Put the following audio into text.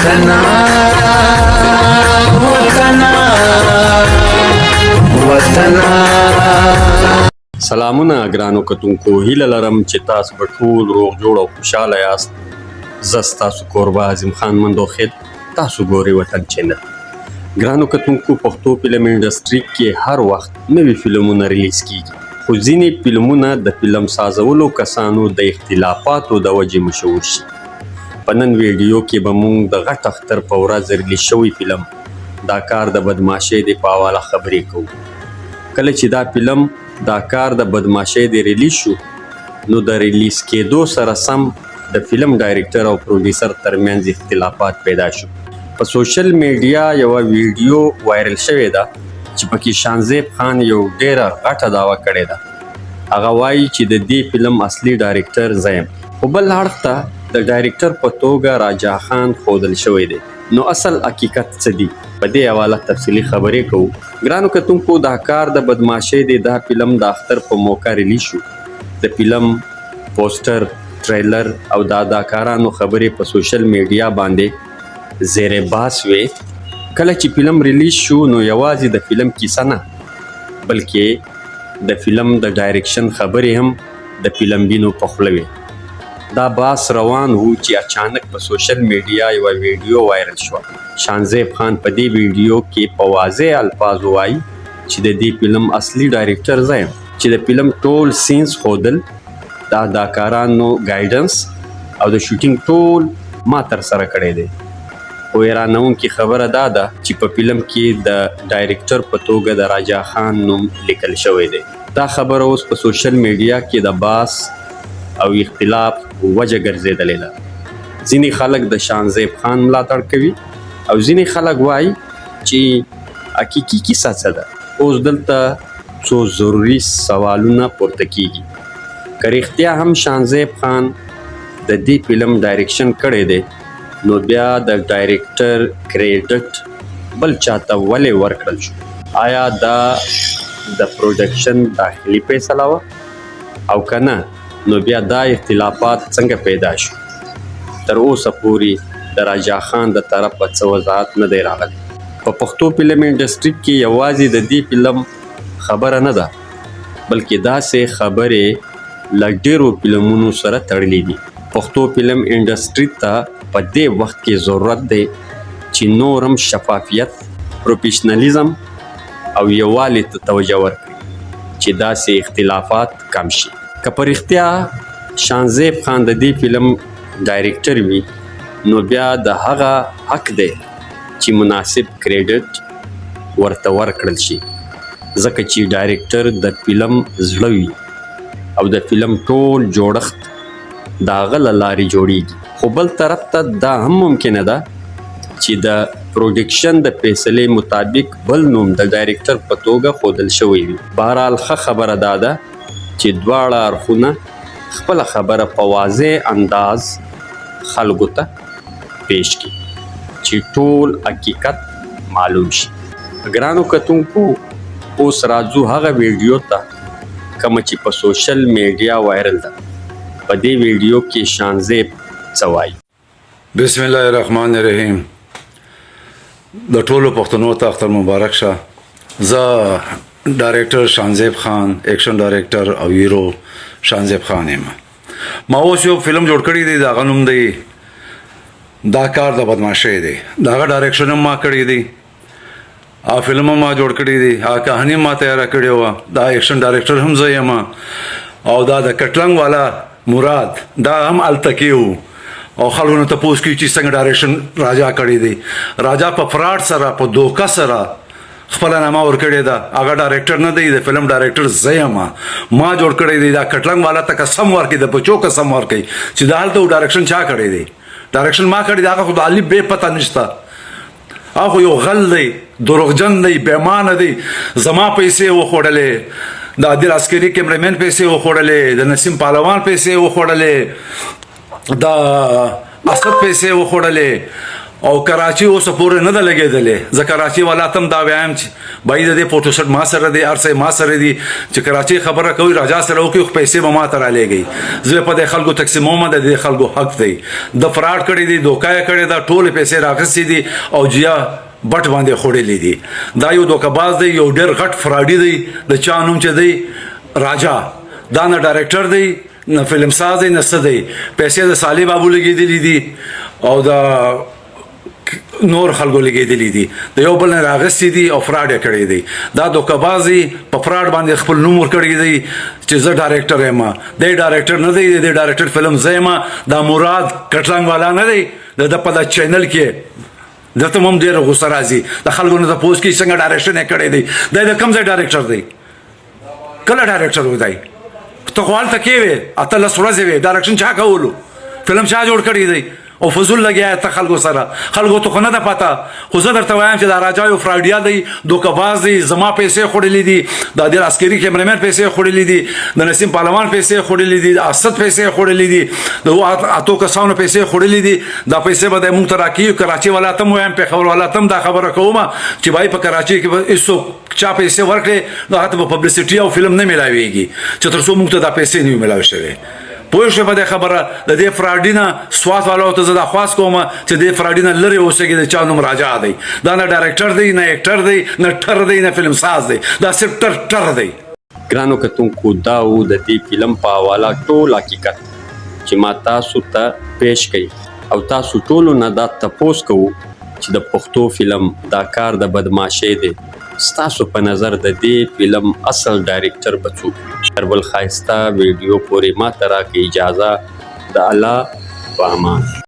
وطنا وطنا وطنا. سلامونه ګرانو کتونکو، هیله لرم چې تاسو به ټول روغ جوړ او خوشاله یاست. زه ستاسو کوربه عظیم خان مندوخیل، تاسو ګورئ وطن چینل. ګرانو کتونکو، پښتو فلم انډسټري کې هر وخت نوي فلمونه ریلیز کیږي، خو ځینې فلمونه د فلم سازولو کسانو د اختلافاتو د وجې مشهور شي. په نن ویډیو کې به مونږ د غټ اختر په ورځ ریلیز شوی فلم دا کار د بدمعاشۍ دی په حواله خبرې کوو. کله چې دا فلم دا کار د بدمعاشۍ دی ریلیز شو، نو د ریلیز کېدو سره سم د فلم ډایرکټر او پروډیوسر ترمنځ اختلافات پیدا شو. په سوشل میډیا یوه ویډیو وایرل شوې ده چې پکې شانزیب خان یو ډیره غټه دعوه کړې ده. هغه وایي چې د دې فلم اصلي ډایرکټر زه یم، خو بل اړخ ته د ډایرکټر په توګه راجا خان ښودل شوی دی. نو اصل حقیقت څه دي؟ په دې حواله تفصیلي خبرې کوو. ګرانو کتونکو، دا کار د بدمعاشۍ دی، دا فلم د اختر په موقع ریلیز شو. د فلم پوسټر، ټریلر او د اداکارانو خبرې په سوشل میډیا باندې زیر بحث وې. کله چې فلم ریلیز شو، نو یوازې د فلم کیسه نه، بلکې د فلم د ډایرکشن خبرې هم د فلم بینو په خوله وې. دا بحث روان وو چې اچانک په سوشل میډیا یوه ویډیو وایرل شوه. شانزیب خان په دې ویډیو کې په واضح الفاظو وایي چې د دې فلم اصلي ډایرکټر زه یم، چې د فلم ټول سینز ښودل، د اداکارانو ګایډنس او د شوټینګ ټول ما ترسره کړی دی. خو حیرانوونکې خبره دا ده چې په فلم کې د ډایرکټر په توګه د راجا خان نوم لیکل شوی دی. دا خبره اوس په سوشل میډیا کې د بحث او اختلاف وجه ګرځېدلې ده. ځینې خلک د شانزیب خان ملاتړ کوي او ځینې خلک وایي چې حقیقي کیسه څه ده. اوس دلته څو ضروري سوالونه پورته کیږي. که رښتیا هم شانزیب خان د دې فلم ډایرکشن کړی دی، نو بیا د ډایرکټر کریډټ بل چاته ولې ورکړل شو؟ آیا دا د پروډکشن داخلي فیصله وه؟ او که نه، نو بیا دا اختلافات څنګه پیدا شو؟ تر اوسه پورې د راجا خان د طرفه څه وضاحت نه دی راغلی. په پښتو فلم انډسټري کې یوازې د دې فلم خبره نه ده، بلکې داسې خبرې له ډېرو فلمونو سره تړلې دي. پښتو فلم انډسټري ته په دې وخت کې ضرورت دی چې نور هم شفافیت، پروفیشنلیزم او یووالي ته توجه ورکړي چې داسې اختلافات کم شي. که په رښتیا شانزیب خان د دې فلم ډایرکټر وي، نو بیا د هغه حق دی چې مناسب کریډټ ورته ورکړل شي، ځکه چې ډایرکټر د فلم زړه وي او د فلم ټول جوړښت د هغه له لارې جوړیږي. خو بل طرف ته دا هم ممکنه ده چې د پروډکشن د فیصلې مطابق بل نوم د ډایرکټر په توګه ښودل شوی وي. بهرحال، ښه خبره دا ده چې دواړه اړخونه خپله خبره په واضح انداز خلکو ته پیش کړي چې ټول حقیقت معلوم شي. ګرانو کتونکو، اوس راځو هغه ویډیو ته کومه چې په سوشل میډیا وایرل ده. په دې ویډیو کې شانزیب څه وایي؟ بسم الله الرحمن الرحیم. د ټولو پښتنو ته اختر مبارک شه. زه ډایرکټر شانزیب خان، اکشن ډایرکټر او هیرو شانزیب خان یم. ما اوس یو فلم جوړ کړی دی، د هغه نوم دی دا کار د بدمعاشۍ دی. د هغه ډایرکشن هم ما کړی دی او فلم هم ما جوړ کړی دی، هغه کهانی ما تیاره کړې وه. دا اکشن ډایرکټر هم زه یم او دا د کټلنګ والا مراد دا هم هلته کې وو او خلکو نه تپوس کوي چې څنګه ډایرکشن راجا کړی دی. راجا په فراډ سره، په دوکه سره خپله نامه ورکړې ده. هغه ډایرکټر نه دی، د فلم ډایرکټر زه یم، ما جوړ کړی دی. دا کټلنګ والا ته قسم ورکړي، د بچو قسم ورکړي چې دا هلته ډایرکشن چا کړی دی؟ ډایرکشن ما کړی دی. هغه خو د الف بې پته نشته. هغه خو یو غل دی، دروغجن دی، بېمانه دی. زما پیسې وخوړلې، د عادل عسکري کیمرمین پیسې وخوړلې، د نسیم پهلوان پیسې وخوړلې، د اسد پیسې وخوړلې. او کراچي اوسه پورې نه ده لګېدلې. زه کراچي والا ته هم دا وایم چې بای د دې فوټوسټ ما سره دی، هر څه ما سره دي، چې کراچي خبره کوي راجا سره وکړي، خو پیسې به ما ته رالیږي، زه په دې خلکو تقسیموم. د دې خلکو حق دی، د فراډ کړی دی، دوکه یې کړې ده، ټولې پیسې راخیستې دي او جیا بټ باندې خوړلې دي. دا یو دوکه باز دی، یو ډېر غټ فراډي دی، د چا نوم چې دی راجا. دا نه ډایرکټر دی، نه فلم ساز دی، نه څه دی. پیسې د صالح بابو لګېدلې دي او د نور خلکو لګېدلې دي، د یو بل نه راغستې دي او فراډ یې کړی دی. دا دوکهباز دی، په فراډ باندې خپل نوم ورکړی دی چې زه ډایرکټر یم. دی ډایرکټر نه دی، د ډایرکټر فلم زه یم. دا مراد کټلنګ والا نه دی، د ده په دا چینل کې دته هم ډېره غوسه راځي. د خلکو نه تپوس کوي څنګه ډایرکشن یې کړی دی. دی د کوم ځای ډایرکټر دی؟ کله ډایرکټر و دی؟ ته خو هلته کې وې، 18 ورځې وې، ډایرکشن چا کولو؟ فلم چا جوړ کړی دی؟ او فضول لګیا ته خلکو سره، خلکو ته خو نه ده پته. خو زه درته وایم چې دا راجا یو فراډیا دی، دوکهباز دی. زما پیسې خوړلې دي، د عادل عسکري کیمرمین پیسې خوړلې دي، د نسیم پهلوان پیسې خوړلې دي، د اسد پیسې خوړلې دي، د اتو کسانو پیسې خوړلې دي. دا پیسې به د مونږ ته راکړي. کراچي والا ته وایم، پېښور والا ته دا خبره کوم چې بای په کراچي کې به هیڅوک چا پیسې ورکړې نو هغه ته به پبلسټي او فلم نه میلاویږي چې تر څو مونږ ته دا پیسې نه وي میلاوي شوې. پوه شوې په دې خبره؟ د دې فراډي نه سوات والو ته زه دا خواست کوم چې دې فراډي نه لرې اوسېږي، د چا نوم راجا دی. دا نه ډایرکټر دی، نه اکټر دی، نه ټر دی، نه فلم ساز دی، دا صرف ټر ټر دی. ګرانو کتونکو، دا و د دې فلم په حواله ټول حقیقت چې ما تاسو ته پیش کړي، او تاسو ټولو نه دا تپوس کوو چې د پښتو فلم دا کار د بدمعاشۍ دی، ستاسو په نظر د دې فلم اصل ډایرکټر به څوک وي؟ تر بل ښایسته ویډیو پورې ما ته راکړئ اجازه، د الله په امان.